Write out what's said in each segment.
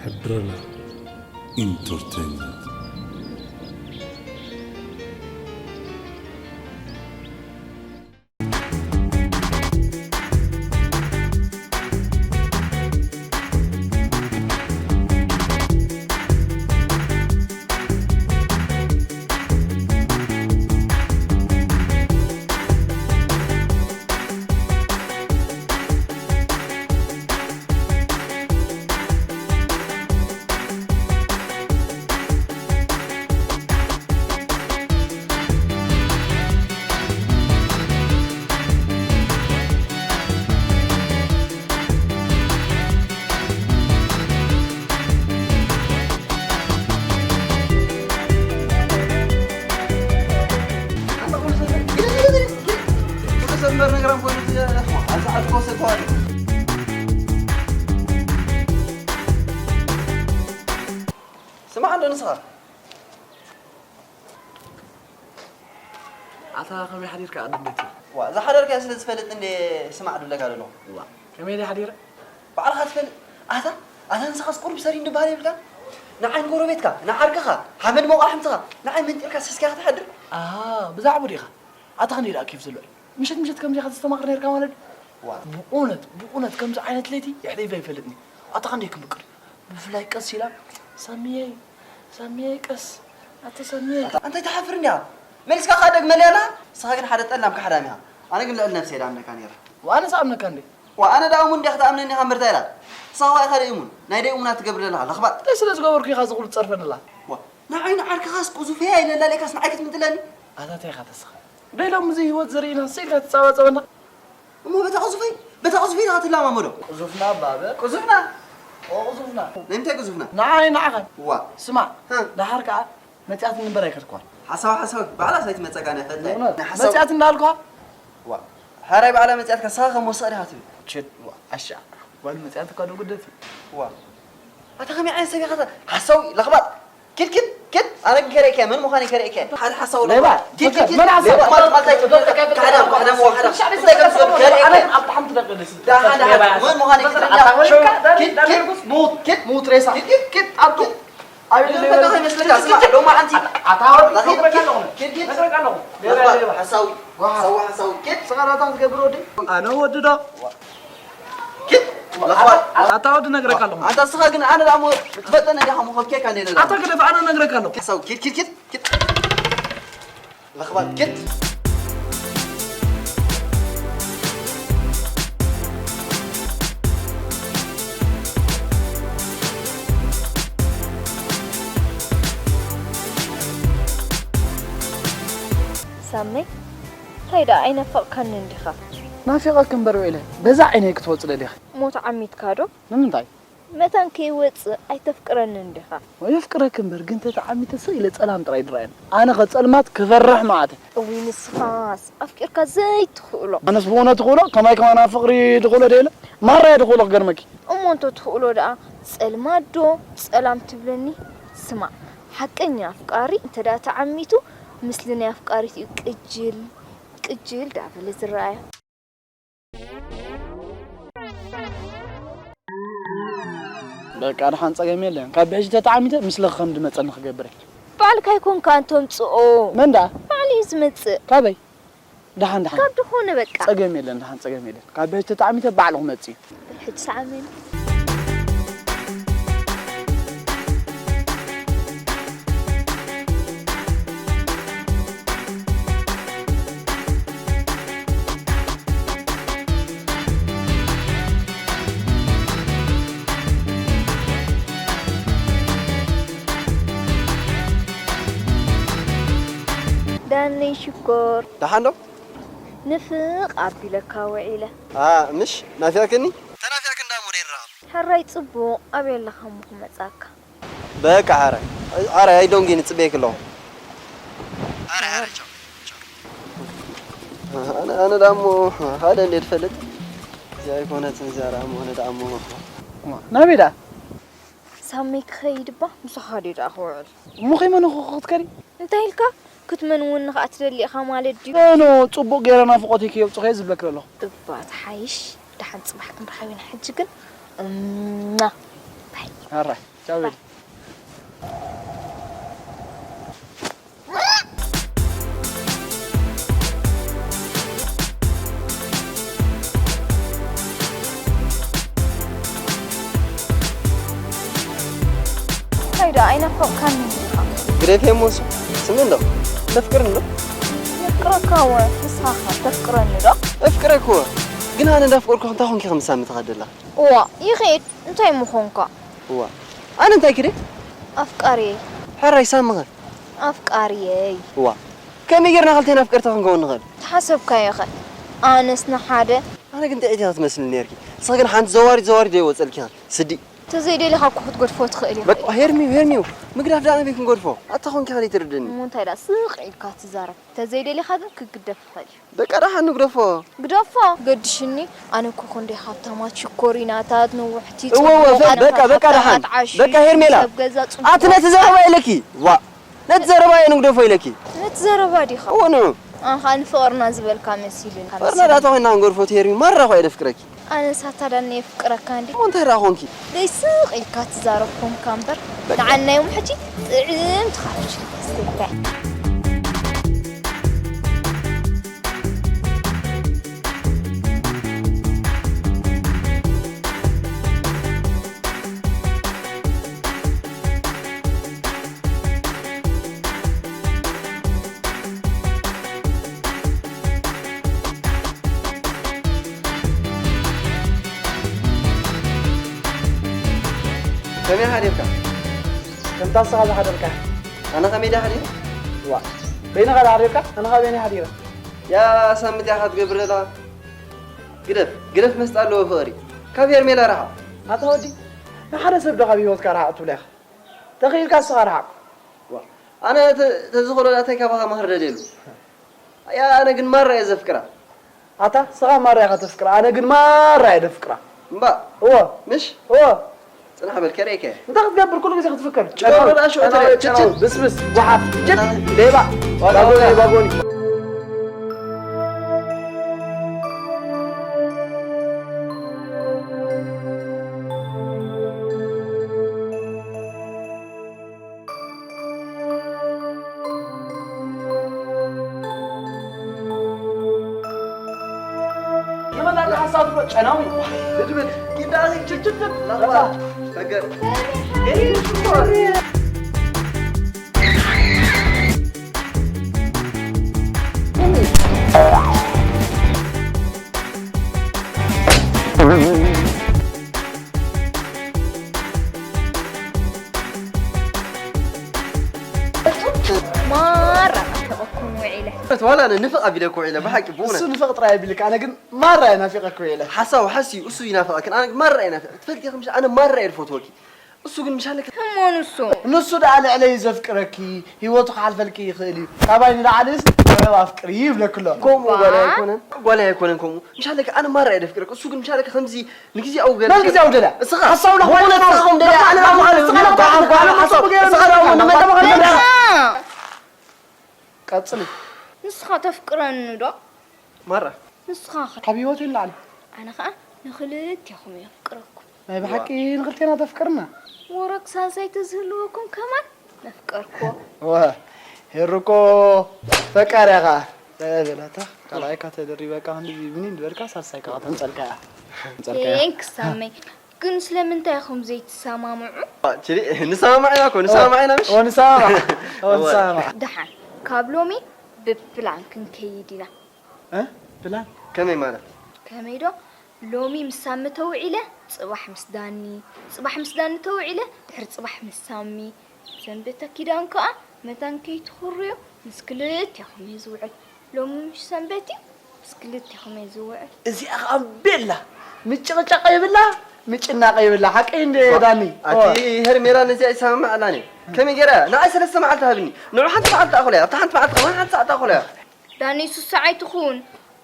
ሕድረና ኢንተርቴይንመንት። ስማዕ እንዶ ንስኻ። ኣታ ከመይ ሓዲርካ ኣደም ቤት? ዋ፣ ዝሓደርካዮ ስለ ዝፈልጥ እንዴ ስማዕ ድብለካ ዘለኹ። ዋ፣ ከመይ ድየ ሓዲረ? ባዕልኻ ትፈልጥ። ኣታ፣ ኣታ ንስኻስ ቁሩብ ሰሪን ድበሃል የብልካን? ንዓይ ንጎረቤትካ፣ ንዓርክኻ፣ ሓመድ መቑራሕ ምትኻ፣ ንዓይ መንጢርካ ሰስኪኻ ክትሓድር? ኣሃ፣ ብዛዕባኡ ዲኻ? ኣታ ክንደይ ደኣ ኬፍ ዘለዎ እዩ። ምሸት ምሸት ከምዚ ኢኻ ተስተማቕር ነይርካ ማለት እዩ። ዋ። ብእውነት፣ ብእውነት ከምዚ ዓይነት ለይቲ የሕሊፈ ኣይፈልጥን እዩ። ኣታ ክንደይ ክምቅር እዩ። ብፍላይ ቀስ ኢላ፣ "ሳሚየይ፣ ሳሚየይ ቀስ፣ ኣታ ሳሚየይ." ኣታ እንታይ ትሓፍር እንዲኻ? መሊስካ ከኣ ደግመለይ ኣለኻ? ንስኻ ግን ሓደ ጠላም ካሕዳም ኢኻ። ኣነ ግን ልዕሊ ነብሰይ ድኣምነካ ነይረ። ወኣነስ ኣምነካ እንዴ? ወኣነ ደኣ እሙን እንዲኻ ትኣምነኒ ኢኻ እምበር እንታይ ኢላ? ንስኻ ከኣ ኢኻ ደኣ እሙን። ናይ ደይ እሙናት ትገብር ዘለኻ ለኽባጥ። እንታይ ስለ ዝገበርኩ ኢኻ እዚ ኩሉ ትጸርፈኒ ኣለኻ? ዋ፣ ንዓይ ንዓርክኻስ ቁዙፈይ ኣይለላለይካስ ንዓይ ክትምጥለኒ? ኣታ እንታይ ኢኻ ተስኻ? ደይ ሎሚ እዚ ህይወት ዘርእና ስኢልካ ትጻባጸበና? እሞ በታ ቁዙፈይ፣ በታ ቁዙፈይ ኢኻ ትላማመዶ? ቁዙፍና ባበ? ቁዙፍና? ኦ ቁዙፍና። ንምንታይ ቁዙፍና? ንዓይ ንዓኻ። ዋ። ስማዕ፣ ሀ። ደሓር ከኣ መጺኣት ንበር ኣይከድኳን። ሓሳዊ ሓሳዊ፣ ባዕላ ሳይት መጸጋን እያ ፈልጠ። እውነት? ናይ ሓሳዊ መጺኣት እንዳልኳ? ዋ። ሓራይ ባዕላ መጺኣት ከሳኻ ከም ወሰቕ ዲኻ ትብል? ችድ፣ ዋ፣ ኣሻ። ጓል መጺኣት እኳ ዶ ጉደት እዩ? ዋ። ኣታ ከመይ ዓይነት ሰብ ኢኻ? ሓሳዊ፣ ለኽባጥ። ኪድ፣ ኪድ፣ ኪድ። ኣነ ግን ከርእየካ፣ መን ምዃነይ ከርእየካ። ሓደ ሓሳዊ ሌባ። ኪድ፣ ኪድ፣ ኪድ። መን ሓሳዊ? ሌባ። ማልታ፣ ማልታ፣ ካሕዳም፣ ካሕዳም፣ ዋሕዳም። እንታይ ከም ዝገብር ከርእየካ። ኣነ ኣብታ ሓንቲ ደቂ ደስ። ደሓን፣ ደሓን። መን ምዃነይ ክትርእየኒ። ኣታ ወሊድካ፣ ኪድ፣ ኪድ። ዳርዳር ሙት፣ ኪድ። ሙት ሬሳ። ኪድ፣ ኪድ፣ ኪድ። ኣብቱ። ኣብ ኢዱ ዘይበለ ከይመስለካ፣ ስማዕ፣ ሎማዓንቲ። ኣታ ወዲ ኪድ፣ ክነግረካ ኣለኹ። ኪድ፣ ኪድ። ክነግረካ ኣለኹ። ሌባ፣ ሌባ። ሓሳዊ። ዋ። ሓሳዊ፣ ሓሳዊ። ኪድ። ሰቐራታ ዝገብር ወዲ። ኣነ ወዲ ዶ? ኪድ። ለኽባጥ። ኣታ ወዲ ነግረካ ኣለኹ። ኣንታ እስኻ ግን ኣነ ደኣ እሞ ትፈልጠኒ ዲኻ እሞ ከብኬካ እንደ ኣታ ግደፍ ኣነ ነግረካ ኣለኹ። ሓሳዊ፣ ኪድ፣ ኪድ፣ ኪድ፣ ኪድ። ለኽባጥ፣ ኪድ። ሳመይ፣ እንታይ ደኣ ኣይነፈቕካንን ዲኻ? ናፊቐኪ እምበር ውዒለ፣ በዛ ዓይነይ ክትወጽእ ደሊኺ። እሞ ተዓሚትካ ዶ? ንምንታይ? መታን ከይወጽእ ኣይተፍቅረንን ዲኻ? የፍቅረኪ እምበር፣ ግን ተተዓሚተ ስቕ ኢለ ጸላም ጥራይ ድረኣየኒ። ኣነ ኸ ጸልማት ክፈርሕ መዓት። እውይ፣ ንስኻስ ኣፍቂርካ ዘይትኽእሎ። ኣነስ ብእውነት እኽእሎ፣ ከማይ ከማና ፍቕሪ ድኽእሎ ደየለ፣ ማራ እየ ድኽእሎ ክገርመኪ። እሞ እንተ ትኽእሎ ደኣ፣ ጸልማት ዶ ጸላም ትብለኒ? ስማዕ፣ ሓቀኛ ኣፍቃሪ እንተ ደኣ ተዓሚቱ፣ ምስሊ ናይ ኣፍቃሪት እዩ ቅጅል፣ ቅጅል ደኣ በለ ዝረኣያ። በቃ፣ ደሓን ጸገም የለን። ካብ ብሕጂ ተተዓሚተ ምስለኺ ከም ድመጸኒ ክገብር እየ። ባዕልካ ኣይኮንካን ተምጽኦ። መን ደኣ? ባዕሉ እዩ ዝመጽእ። ካበይ? ደሓን፣ ደሓን። ካብ ድኾነ በቃ። ጸገም የለን፣ ደሓን ጸገም የለን። ካብ ብሕጂ ተተዓሚተ ባዕሉ ክመጽእ እዩ። በል ሕጂ ሰዓመኒ። ዳነይ ሽኮር። ደሓን ዶ? ንፍቕ ኣቢለካ ውዒለ። ኣ፣ ምሽ ናፊቕክኒ? ተናፊቕኪ እንዳ ሞዴል ረኸብ። ሕራይ ጽቡቕ፣ ኣበይ ኣለኻ እሞ ክመጽኣካ? በቃ፣ ሕራይ፣ ሕራይ፣ ኣይዶንጊ፣ ንጽበየኪ ኣለኹ። ሕራይ፣ ሕራይ፣ ቻው፣ ቻው። ኣነ፣ ኣነ ዳሞ ሓደ እንዴ ትፈልጥ? እዚኣ ኣይኮነትን፣ እዚኣ ዳሞ፣ ኣነ ዳሞ። ናበይ ደኣ? ሳመይ ክኸይድ እባ፣ ምሳኻ ድዩ ደኣ ክውዕል? እሞ ከይመነኹ ክትከዲ? እንታይ ኢልካ? ክትመንውኒ ኸኣ ትደሊ ኢኻ ማለት ድዩ? ኖ፣ ኖ፣ ጽቡቕ ገይረ ናፍቖተይ ከየውጽኸዮ ዝብለኪ ዘለኹ። እባ ትሓይሽ፣ ደሓን ጽባሕ ክንረኸብ ኢና። ሕጂ ግን፣ እምና፣ ባይ። ኣራይ። ኣቤል። እንታይ ደኣ ኣይናፈቕካን ኢኻ? ግደፌ እሞ እሱ ስሚ እንዶ ተፍቅርኒ ዶ? የፍቅረካ እወ፣ ንስኻ ኸ ተፍቅረኒ ዶ? እፍቅረኪ እወ፣ ግን ኣነ እንዳፍቀርኩ እንታይ ኮንኪ ከምሳሚ ትኸደላ? እዋ፣ ይኸይድ፣ እንታይ ምኾንካ? እዋ፣ ኣነ እንታይ ክደ? ኣፍቃሪየይ። ሕራይ ሳሚ ኸ? ኣፍቃሪየይ። እዋ፣ ከመይ ጌርና ክልቴና ኣፍቀርቲ ክንከውን ንኽእል? ተሓሰብካዮ ኸ? ኣነስ ንሓደ። ኣነ ግን ጥዒት ኢኻ ትመስልኒ ኔርኪ። ንስኺ ግን ሓንቲ ዘዋሪት ዘዋሪት ዶ ይወጸልኪ ኢኻ? ስዲ። ተዘይደሊኻ እኮ ክትገድፎ ትኽእል ኢኻ። በቃ ሄርሚው፣ ሄርሚው፣ ምግዳፍ ደኣ ኣበይ ክንገድፎ? ኣታ ኾንኪ ኢኻ ዘይትርድእኒ። እሞ እንታይ ደኣ ስቕ ኢልካ ትዛረብ? ተዘይደሊኻ ግን ክግደፍ ይኽእል እዩ። በቃ ደሓን ንግደፎ። ግደፎ፣ ገድሽኒ። ኣነ እኮ ክንደይ ሃብታማት ሽኮሪናታት፣ ነዋሕቲ፣ እወ፣ እወ፣ ጽቡቓት፣ በቃ፣ በቃ ደሓን። ሃብታማት፣ ዓሺ፣ በቃ ሄርሜላ፣ ሰብ ገዛ፣ ጽቡቕ። ኣቲ ነቲ ዘረባ ኢለኪ። ዋ፣ ነቲ ዘረባ እየ ንግደፎ ኢለኪ። ነቲ ዘረባ ዲኻ? እወ፣ ንዑ። ኣንኻ ንፍቕርና ዝበልካ መሲሉኒ። ፍቕርና ደኣ ተኾይንና ክንገድፎ ትሄርሚ፣ ማራ እኳ እየ ደፍቅረኪ። ኣነስ ኣታ ዳኒ የፍቅረካ እንዲ። እሞ እንታይ ደኣ ኾንኪ? ደይ ስቕ ኢልካ ትዛረብ ኾንካ እምበር፣ በቃ። ንዓናዮም ሕጂ ጥዕም ትኻፍሽ። ከመይ ሓዲርካ? ከምታ ንስኻ ዝሓደርካ። ኣነ ከመይ ድየ ሓዲረ? ዋ፣ በይንኻ ዶ ሓዲርካ? ኣነ ኸኣ በይነይ ሓዲረ። ያ ሳሚ እንታይ ኢኻ ትገብር ዘለኻ? ግደፍ፣ ግደፍ መስጣ ኣለዎ ፍቕሪ። ካብ ሄርሜላ ርሓቕ። ኣታ ወዲ፣ ንሓደ ሰብ ዶ ካብ ህይወትካ ርሓቕ ትብሎ ኢኻ? ተኽኢልካ ንስኻ ርሓቕ። ዋ፣ ኣነ ተ-፣ ተዝኽእሎ ዳኣ እንታይ ካባኻ ምኽሪ ደልየሉ? ያ፣ ኣነ ግን ማራ እየ ዘፍቅራ። ኣታ፣ ንስኻ ማራ ኢኻ ተፍቅራ፣ ኣነ ግን ማራ እየ ደፍቅራ። እምባ። እወ። ምሽ? እወ። ጽናሕ በል፣ ከርእየካ እየ። እንታይ ክትገብር ኩሉ ግዜ ክትፍክር? ጨናዊ፣ ጨናዊ፣ ብስብስ፣ ጓሓፍ፣ ጅብ፣ ሌባ፣ ባጎኒ፣ ባጎኒ። ማራ ናፊቐኩም ውዒለ። ዋላ ኣነ ንፍቕ ኣቢለኩ ውዒለ፣ ብሓቂ፣ ብእውነት። እሱ ንፍቕ ጥራይ ኣቢልካ፣ ኣነ ግን ማራ እየ ናፊቐኩ ውዒለ። ሓሳዊ፣ ሓስዩ፣ እሱ ይናፍቐክን፣ ኣነ ግን ማራ እየ ናፊቐ። ትፈልጢ ኢኺ ምሽ፣ ኣነ ማራ እየ ዝፈትወኪ። እሱ ግን ምሽ ኣለካ። እሞ ንሱ? ንሱ ደኣ ልዕለይ እዩ ዘፍቅረኪ፣ ህይወቱ ክሓልፈልኪ ይኽእል እዩ። ካባይ ንላዕልስ ጥበብ ኣፍቅሪ ይብለኪ ኣሎ። ከምኡ ጓል ኣይኮነን፣ ጓል ኣይኮነን ከምኡ። ምሽ ኣለካ፣ ኣነ ማራ እየ ዘፍቅረኪ። እሱ ግን ምሽ ኣለካ ከምዚ ንግዜያዊ ገለ መን ግዜያዊ ደልያ? እስኻ። ሓሳዊ ለኾነ ብእውነት እስኻ ከም ደልያ። ንስኻ ደኣ ንመን ደኣ ቀጽሊ። ንስኻ ተፍቅረኒ ዶ? ማራ። ንስኻ ኸ? ካብ ህይወት ይላዓል። ኣነ ኸኣ ንኽልቴኹም እየ ኣፍቅረኩም። ናይ ብሓቂ ንኽልቴና ተፍቅርና? ወረክ ሳልሳይ ተዝህልወኩም ከማን መፍቀርኩዎ። ወ፣ ሄሩኮ ፈቃሪያ ኸኣ። በላታ፣ ካልኣይካ ተደሪበካ ክንድዚ ብኒ ዝበልካ ሳልሳይካ ከተምጸልካ እያ። ተምጸልካ እያ። ቴንክስ ሳመይ። ግን ስለምንታይ ኢኹም ዘይትሰማምዑ? ችሊ፣ ንሰማማዕ ኢና እኮ፣ ንሰማማዕ ኢና ምሽ? ኦ፣ ንሰማማዕ። ኦ፣ ንሰማማዕ። ደሓን፣ ካብ ሎሚ ብፕላን ክንከይድ ኢና። እ? ፕላን? ከመይ ማለት? ከመይ ዶ? ሎሚ ምስ ሳሚ ተውዒለ፣ ጽባሕ ምስ ዳኒ፣ ጽባሕ ምስ ዳኒ ተውዒለ፣ ድሕሪ ጽባሕ ምስ ሳሚ። ሰንበት ኣኪዳን ከኣ መታን ከይትኹርዮ ምስ ክልቴኹም እየ ዝውዕል። ሎሚ ምሽ ሰንበት እዩ፣ ምስ ክልቴኹም እየ ዝውዕል። እዚኣ ኸኣ ቤላ፣ ምጭቕጫቕ የብላ፣ ምጭናቕ የብላ። ሓቀይ እንደ ዋ፣ ዳኒ። ኣቲ ኦ። ሄርሜላ ነዚኣ ይሰማማዕ ኣላኒ። ከመይ ገይራ? ንዓይ ሰለስተ መዓልቲ ሃብኒ። ንዑ ሓንቲ መዓልቲ ኣኹለያ። ኣብታ ሓንቲ መዓልቲ ከማን ሓንቲ ሰዓት ኣኹለያ። ዳኒ ሱስዕ ኣይትኹን።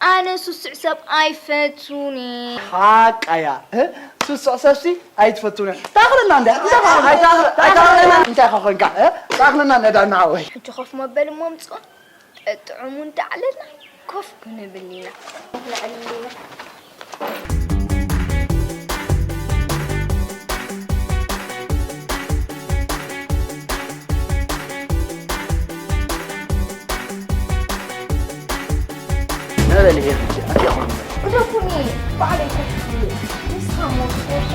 ኣነ ሱስዕ ሰብ ኣይፈቱን እየ። ሓቃያ። እ? ሱስዕ ሰብሲ ኣይትፈቱን እየ። ታኽለና እንደ። እንታይ ታኽለና? ኣይታኽለ-፣ ኣይታኽለና። እንታይ ኢኻ ኮንካ? እ? ታኽለና እንደ ዳኒ ሓወይ። ሕጂ ኮፍ መበሊ እሞ ኣምጽኦ። ጥዑም እንዳዕለልና ኮፍ ክንብል ኢና። ንዕልል ኢና። በል ሄር ልጅ ኣትያኹም። ግደፉኒ፣ ባዕለይ ከፍትልዩ። ንስኻ ሞት ኮርኮ።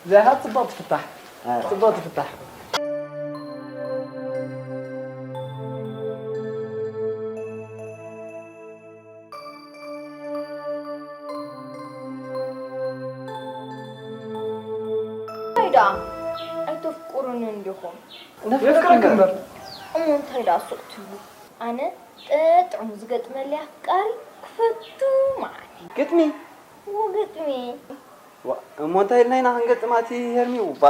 እዚኣ ጽቡቕ ትፍታሕ። ኣይ። ጽቡቕ ትፍታሕ። እንታይ ደኣ ኣይተፍቅሩኒ እንዲኹም? ነፍቅረኪ እምበር። እሞ እንታይ ደኣ ሱቕ ትብሉ? ኣነ ጥዑሙ ዝገጥመለይ ኣፍቃሪ ክፈቱ መዓት። ግጥሚ? እዎ ግጥሚ። ዋ፣ እሞ እንታይ ኢልና ኢና ክንገጥማ እቲ ሄርሚ? ዋ።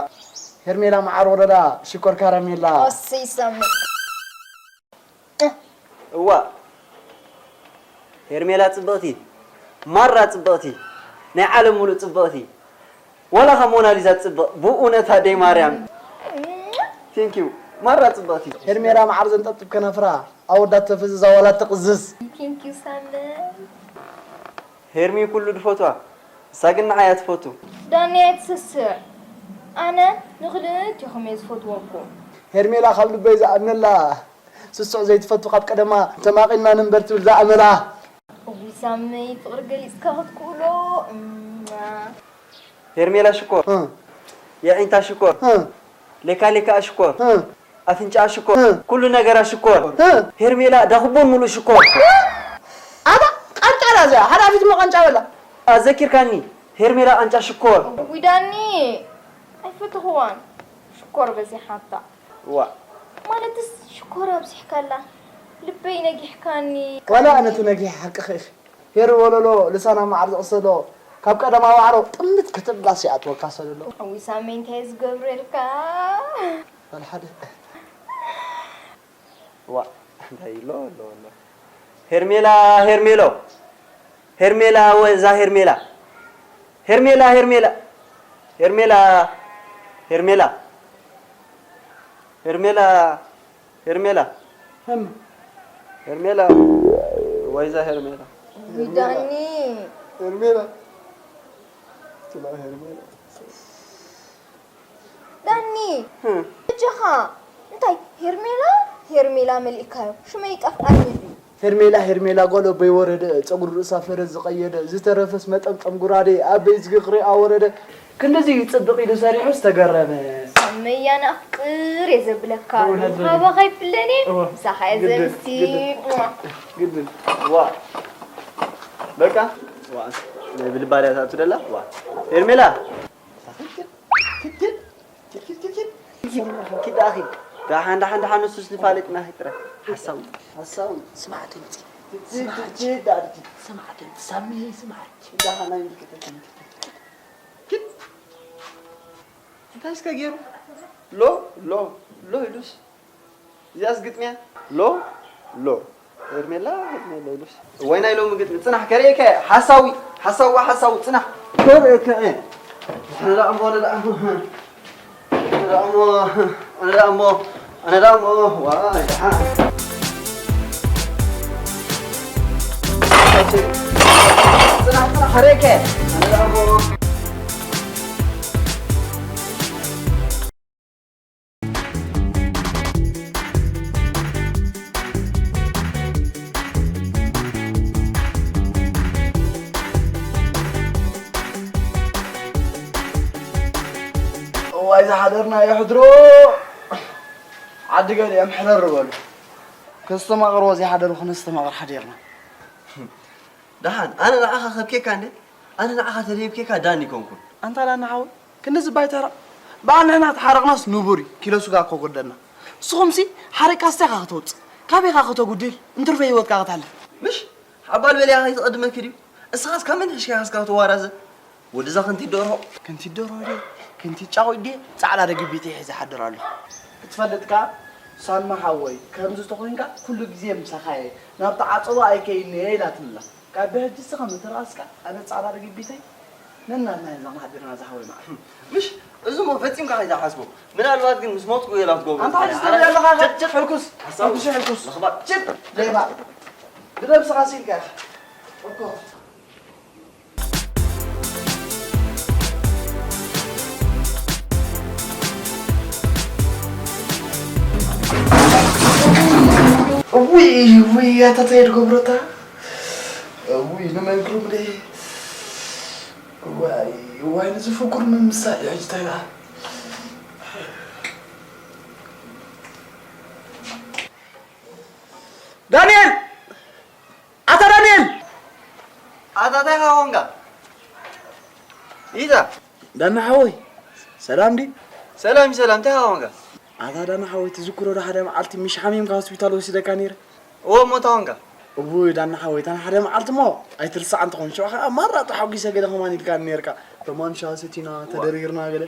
ሄርሜላ መዓር ወረዳ ሽኮር ካራሜላ። እሰይ ሳሚ። እዋ፣ ሄርሜላ ጽብቕቲ፣ ማራ ጽብቕቲ፣ ናይ ዓለም ሙሉእ ጽብቕቲ፣ ዋላ ካብ ሞናሊዛ ጽብቕ፣ ብእውነት ኣደይ ማርያም። Thank you፣ ማራ ጽብቕቲ። ሄርሜላ መዓር ዘንጠብጥብ ከናፍራ፣ ኣወዳት ተፍዝዝ፣ ኣዋላት ተቕዝዝ። Thank you ሳሚ። ሄርሚ ኩሉ ድፈትዋ፣ እሳ ግን ንዓይ እያ ትፈቱ። ዳኒ ኣይትስስዕ። ኣነ ንክልቲኹም እየ ዝፈትወኩም። ሄርሜላ ካብ ልበይ ዝኣምነላ፣ ስሱዕ ዘይትፈቱ ካብ ቀደማ፣ ተማቒልና ንንበር ትብል ዝኣመላ። እውይ ሳመይ፣ ፍቕሪ ገሊጽካ ክትክእሎ። እማ። ሄርሜላ ሽኮር፣ እ። የዒንታ ሽኮር፣ እ። ሌካ ሌካ ሽኮር፣ እ። ኣፍንጫ ሽኮር፣ እ። ኩሉ ነገራ ሽኮር። እ። ሄርሜላ ዳኹቦን ሙሉእ ሽኮር። ኣታ ቃንጫ እያ እዚኣ፣ ሓዳፊት እሞ ቃንጫ በላ። ኣዘኪርካኒ፣ ሄርሜላ ቃንጫ ሽኮር። እውይ ዳኒ፣ ኣይፈተኽዋን ሽኮር በዚሓታ። ዋ። ማለትስ ሽኮር ኣብዚሕካላ፣ ልበይ ነጊሕካኒ። ዋላ ኣነ ትነጊሒ ሓቅኺ ኢኺ። ሄሪ ወለሎ ልሳና መዓር ዝቕሰሎ፣ ካብ ቀደማ ዋዕሮ ጥምት ክትብላስ ይኣትወካ ሰለሎ። እውይ ሳመይ እንታይ ዝገብረልካ? ባል ሓደ። ዋ፣ እንታይ ኢሎ ኣሎ ኣሎ። ሄርሜላ፣ ሄርሜሎ። ሄርሜላ፣ ወዛ ሄርሜላ። ሄርሜላ፣ ሄርሜላ። ሄርሜላ፣ ሄርሜላ። ሄርሜላ፣ ሄርሜላ። እም። ሄርሜላ፣ ወይዛ ሄርሜላ። ዳኒ። ሄርሜላ። ስማ ሄርሜላ። ዳኒ፣ እም። እጀኻ እንታይ ሄርሜላ፣ ሄርሜላ መሊእካዮ? ሽመይ ይጠፍኣኒ ድዩ? ሄርሜላ፣ ሄርሜላ ጓል ኣቦይ ወረደ፣ ጸጉሪ ርእሳ ፈረስ ዝቐየደ፣ ዝተረፈስ መጠምጠም ጉራዴ፣ ኣበይ ዝግቕሪ ኣወረደ። ክንድዚ ጽብቕ ኢሉ ሰሪሑስ ተገረመ። ሳመያ ንኣፍቅር እየ ዘብለካ። እውነት በሉ። ካባኻ ይፍለኒ፣ እወ። ምሳኻ እየ ግድን፣ ዘምሲ። ግድን። ግድን። ዋ። በቃ፣ ዋ። ናይ ብልባል እያ ትኣቱ ደላ። ዋ። ሄርሜላ። ኪድ፣ ኪድ፣ ኪድ፣ ኪድ፣ ኪድ፣ ኪድ። ኪድ፣ ኪድ፣ ኪድ፣ ኪድ፣ ኪድ፣ ኣኺድ። ደሓን፣ ደሓን፣ ደሓን፣ ንሱስ ንፋለጥ ኢና፣ ኪድ ጥራይ። ሓሳዊ። ሓሳዊ። ስማዕ ድምፂ። ኪድ፣ ኪድ፣ ኪድ፣ ኪድ፣ ኪድ። ስማዕ ድምፂ። ሳሚ፣ ስማዕ። ደሓን፣ ኣይምልክተካን፣ ኪድ። ኪድ። እንታይ እስከ ገይሩ? ሎ፣ ሎ፣ ሎ ኢሉስ። እዚኣስ ግጥሚ እያ። ሎ፣ ሎ። ሄርሜላ፣ ሄርሜላ ኢሉስ። እዋይ ናይ ሎሚ ግጥሚ። ጽናሕ ከርእየካ እየ። ሓሳዊ፣ ሓሳዊ፣ ሓሳዊ፣ ጽናሕ። ከርእየካ እየ። ኣነ ደኣ እሞ፣ ኣነ ደኣ እሞ፣ ኣነ ደኣ እሞ፣ ኣነ ደኣ እሞ፣ ኣነ ደኣ እሞ፣ ዋይ፣ ደሓን። ጽናሕ፣ ጽናሕ፣ ከርእየካ እየ። ኣነ ደኣ እሞ። እዋይ ዝሓደርና የሕድሮ። ዓዲ ገሊኦም ሕረር በሉ። ከስተማቕርዎ ዘይሓደሩ ክነስተማቕር ሓዲርና። ደሓን፣ ኣነ ንዓኻ ከብኬካ እንዴ? ኣነ ንዓኻ ተደይብኬካ ዳኒ ኮንኩን። ኣንታ ዳኒ ሓወይ፣ ክንድዚ ባይተራ በዓል ንሕና ተሓረቕናስ ንቡር እዩ፣ ኪሎ ስጋ እኮ ጎደልና። ንስኹምሲ ሓሪቃስ እንታይ ኢኻ ከተውጽእ? ካበይ ኢኻ ከተጉድል? እንትርፈ ህይወትካ ከተሕልፍ። ምሽ? ሓባል በሊያ ከይትቐድመኪ ድዩ? እስኻስ ካብ መን ሕሽካ ኢኻ እስካ ክትዋራዘ? ወድዛ ክንቲት ደርሆ። ክንቲት ደርሆ ድየ? ክንቲት ጫቑ ድየ? ጻዕዳ ደጊቢተይ ሒዘ ሓድር ኣለኹ። ክትፈልጥ ከኣ ሳሚ ሓወይ፣ ከምዚ ተኾይንካ ኩሉ ግዜ ምሳኻ እየ፣ ናብቲ ዓጸቦ ኣይከይድን እየ ኢላትኒ ኣላ። ካብ ብሕጂ እስኻ ምትርኣስካ ኣነ ጻዕዳ ደጊቢተይ ነናትና እየ እዛ ሓዲርና ዝሓወይ መዓል። ምሽ፣ እዚ እሞ ፈጺምካ ከይትሓስቦ። ምናልባት ግን ምስ ሞትኩ እየ ላትገብሮ። ኣንታ ሕጂ ትደሊ ኣለኻ ኢኻ? ችት፣ ችት፣ ሕልኩስ። ሓሳብ ሕልኩስ፣ ሕልኩስ። ለኽባጥ። ችት፣ ሌባ። ብነብስኻ ሲልካ ኢኻ። እኮ። እዋ፣ ውይ ውይ፣ ኣታ እንታይ ትገብሮ ኣታ? ውይ ንመን ክብሎ? ዋይ ዋይ፣ ንዝፍቅሩ ምምሳል እዩ ሕጂ እንታይ ደኣ? ዳንኤል! ኣታ ዳንኤል! ኣታ እንታይ ኸ ኾንካ? ኢዛ። ዳና ሓወይ፣ ሰላም ድዩ? ሰላም እዩ፣ ሰላም። እንታይ ኸ ኾንካ? ኣታ ዳና ሓወይ፣ ትዝክሮ ዶ ሓደ መዓልቲ ምሽ ሓሚምካ ሆስፒታል ወሲደካ ነይረ? እዎ፣ እሞ እንታይ ኾንካ? እውይ ዳና ሓወይ፣ እታ ሓደ መዓልቲ እሞ ኣይትርስዓን ትኾን። ሽዑ ኸዓ ማራ ተሓጒሰ ገለ ከማን ኢልካ ነይርካ። ከማን ሻሂ ሰቲና፣ ዋ። ተደሪርና ገለ።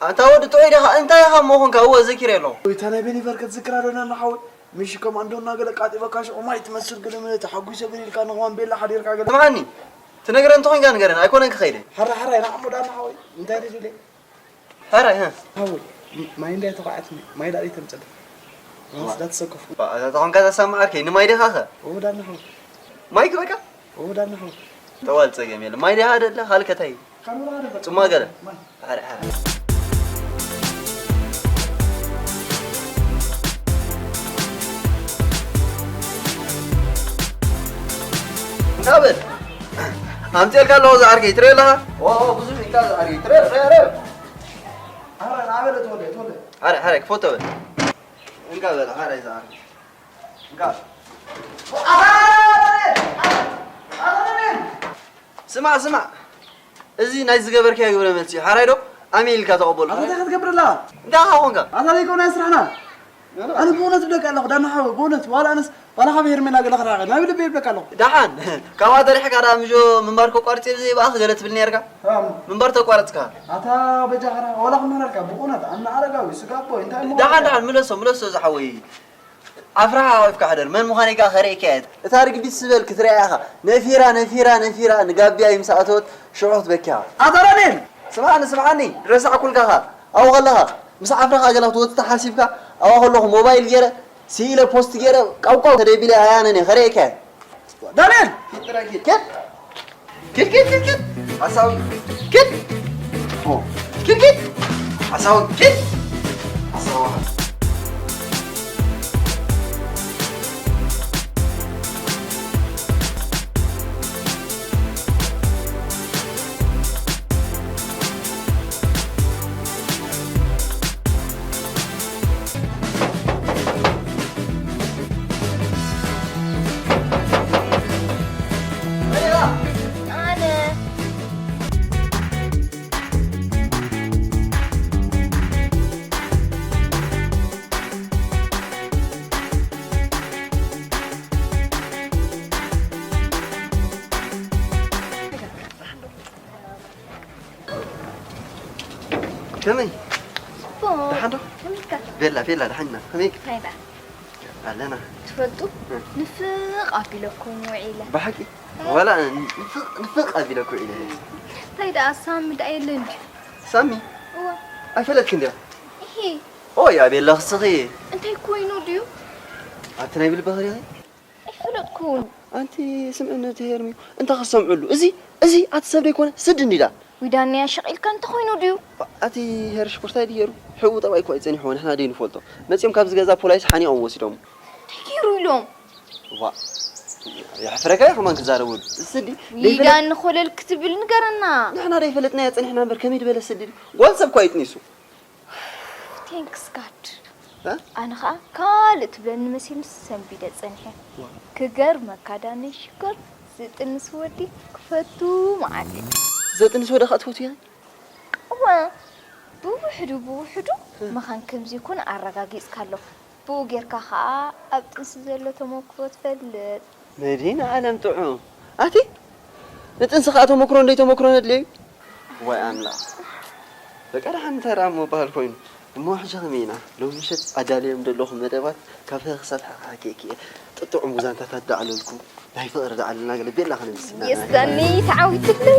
ኣታ ወዲ ጥዑይ ዲኻ? እንታይ ኢኻ እሞ ኾንካ? እወ፣ ዘኪረ ኣለኹ። እታ ናይ ቤኒፈር ክትዝክራ ዶ ናና ሓወይ? ምሽ ኮማንዶ እናገለ ቃጢበካ ሽዑ ማይ ትመስል ገለ መለ ተሓጒሰ ገለ ኢልካ ንኸማን ቤላ ሓዲርካ ገለ። ስምዓኒ፣ ትነግረን እንተኾይንካ ንገረን፣ ኣይኮነን ክኸይደ። ሓራይ ሓራይ ንዓሞ ዳና ሓወይ፣ እንታይ ደደለ? ሓራይ፣ ሀ? ሓወይ፣ ማይ እንዳይ ተቋዓትኒ፣ ማይ ዳኣ ተምጸል። ዋ። ዳት ሰከፍ። ባ፣ ኣታ ተኾንካ ተሰማዓርከይ፣ ንማይ ዲኻ ኸ? እወ ዳና ሓወይ። ማይ ክበቃ? እወ ዳና ሓወይ። ጠዋል ጸገም የለ። ማይ ዲኻ ደለ? ሃልከታይ? ጽማ ገለ። ኣረ፣ ኣረ። እንዳ በል። ኣምፅኤልካ ኣለኹ ዝዓርከይ፣ ትሪኦ ኣለኻ? ኦ፣ ኦ፣ ብዙሕ ኢልካ ዝዓርከይ፣ ትሪኦ፣ ትሪኦ፣ ትሪኦ። ኣረ፣ ንዓበለ ተወለ፣ ተወለ። ኣረ፣ ኣረ፣ ክፎቶ በል። እንካ በል፣ ኣረ፣ ዝዓርከይ። እንካ። ኣረ፣ ኣረ፣ ኣረ፣ ኣረ። ስማዕ፣ ስማዕ። እዚ ናይ ዝገበርካዮ ግብረ መልሲ እዩ። ሓራይ ዶ? ኣሜን ኢልካ ተቐበሎ። ኣታ እንታይ ክትገብር ኣለኻ? እንታይ ኢኻ ኾንካ? ኣታ ዘይኮነ ስራሕና። ኣነ ብእውነት እብለካ ኣለኹ፣ ዳና ሓወይ፣ ብእውነት፣ ዋላ ኣነስ፣ ዋላ ካብ ሄርሜላ ገለ ክረኣኸ፣ ናብ ልበይ እብለካ ኣለኹ። ደሓን፣ ካብኣ ተሪሕካ ደኣ ምጆ ምንባር ከቋርጽ እየ ብዘይ ብኣኽ ገለ ትብል ነርካ? ኣም። ምንባር ተቋረጽካ? ኣታ በጃኻ፣ ዋላ ክምህረልካ፣ ብእውነት፣ ኣነ ኣረጋዊ፣ ስጋ ኣቦይ፣ እንታይ እሞ ደሓን፣ ደሓን፣ ምለሶ፣ ምለሶ ዝሓወይ። ኣፍራኻ ኣኺፍካ ሕደር፣ መን ምዃነይ ከኣ ከርእየካ እየ። እታ ርግቢት ስበል ክትርእያ ኢኻ። ነፊራ፣ ነፊራ፣ ነፊራ፣ ንጋብያ ምስ ኣተወት ሽዑ ክትበኪ ኢኻ። ኣታ ዳንኤል! ስምዓኒ፣ ስምዓኒ፣ ረሳዕኩልካ ኸኣ። ኣብኡ ከለኻ፣ ምስ ዓፍራኻ ገለ ክትወጽእ ተሓሲብካ፣ ኣብኣ ከለኹ ሞባይል ገይረ፣ ስኢለ ፖስት ገይረ፣ ቃውቃው ተደቢለ ኣያነን እየ፣ ከርእየካ እየ። ዳንኤል! ኪድ ጥራይ ኪድ። ኪድ። ኪድ፣ ኪድ፣ ኪድ፣ ኪድ። ሓሳዊ። ኪድ። ኦ። ኪድ፣ ኪድ። ሓሳዊ። ኪድ። ሓሳዊ። ኣነ። ከመይ? ጽቡቕ። ደሓን ዶ? ከመይ ኢልካ? ቤላ፣ ቤላ፣ ደሓን ኢና። ከመይ? እንታይ ደኣ? ኣለና። ትፈልጡ? እ። ንፍቕ ኣቢለኩም ውዒለ። ብሓቂ? እ። ዋላ ንፍቕ፣ ንፍቕ ኣቢለኩም ውዒለ። እንታይ ደኣ ሳሚ ደኣ የለን ድዩ? ሳሚ? እወ። ኣይፈለጥክን ድያ? እሂ። ኦይ፣ ኣቤላ ክስኺ። እንታይ ኮይኑ ድዩ? ኣብቲ ናይ ብልቢ ኸሪኺ? ኣይፈለጥኩን። ኣንቲ ስምዕኒ እቲ ሄርሚ፣ እንታይ ክሰምዕሉ? እዚ፣ እዚ ኣቲ ሰብ ደይኮነ፣ ስዲ እንዲዳ። ዊዳንያ ሸቒልካ እንተኾይኑ ድዩ? ኣቲ ሄር ሽኩርታይ ድየሩ? ሕቡ ጠባይ እኮ ኣይጸኒሕዎ፣ ንሕና ደይ ንፈልጦ። መጺኦም ካብዚ ገዛ ፖላይስ ሓኒቖም ወሲዶም። እንታይ ገይሩ ኢሎም? ዋ፣ የሕፍረካ እዩ ከማን ክዛረቡ። ስዲ፣ ዊዳን ንኾለል ክትብል ንገረና። ንሕና ደይ ፈለጥናዮ ጸኒሕና እምበር፣ ከመይ ድበለ ስዲ? ጓል ሰብ እኮ ኣይጥኒሱ። Thanks God። እ? ኣነ ኸኣ ካልእ ትብለኒ መሲሉኒ ሰንቢደ ጸኒሐ። ዋ። ክገርመካ ዳኒ ሽኮር ዝጥንስ ወዲ ክፈቱ መዓት እየ። ዘጥንስ ወዲ ኸኣ ትፈትዊ ኢኺ? እወ። ብውሕዱ ብውሕዱ እ። መኻን ከም ዘይኮነ ኣረጋጊጽካ ኣለኹ። ብኡ ጌርካ ኸኣ ኣብ ጥንሲ ዘሎ ተመክሮ ትፈልጥ። መድህን ዓለም ጥዑም። ኣቲ ንጥንሲ ኸኣ ተመክሮ እንደይ ተመክሮ ነድልዮ እዩ። ዋይ ኣምላኽ። በቃ ደሓን እንታይ ደኣ እሞ በሃል ኮይኑ። እሞ ሕጂ ከመይ ኢና? ሎሚ ምሸት ኣዳልዮም ዘለኹ መደባት ካብ ሀ ክሳብ ሓ ክሓኪ እየ። ጥጥዑም ዛንታታት ደኣ ኣለልኩ። ናይ ፍቕሪ ደኣ ኣለና ገለ ቤላ ከነምስና። የስ ዳኒ ተዓዊትለይ።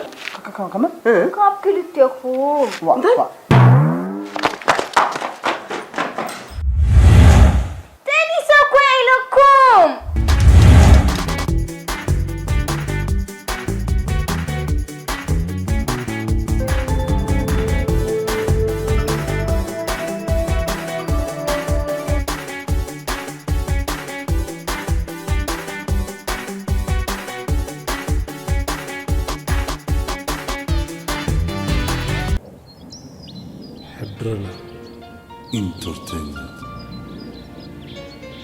ከመ ካብ ክልቴኹም። ዋ እንታይ? ዋ። ተኒሰ እኮ ኢለኩም። ሕድረና ኢንተርቴይንመንት።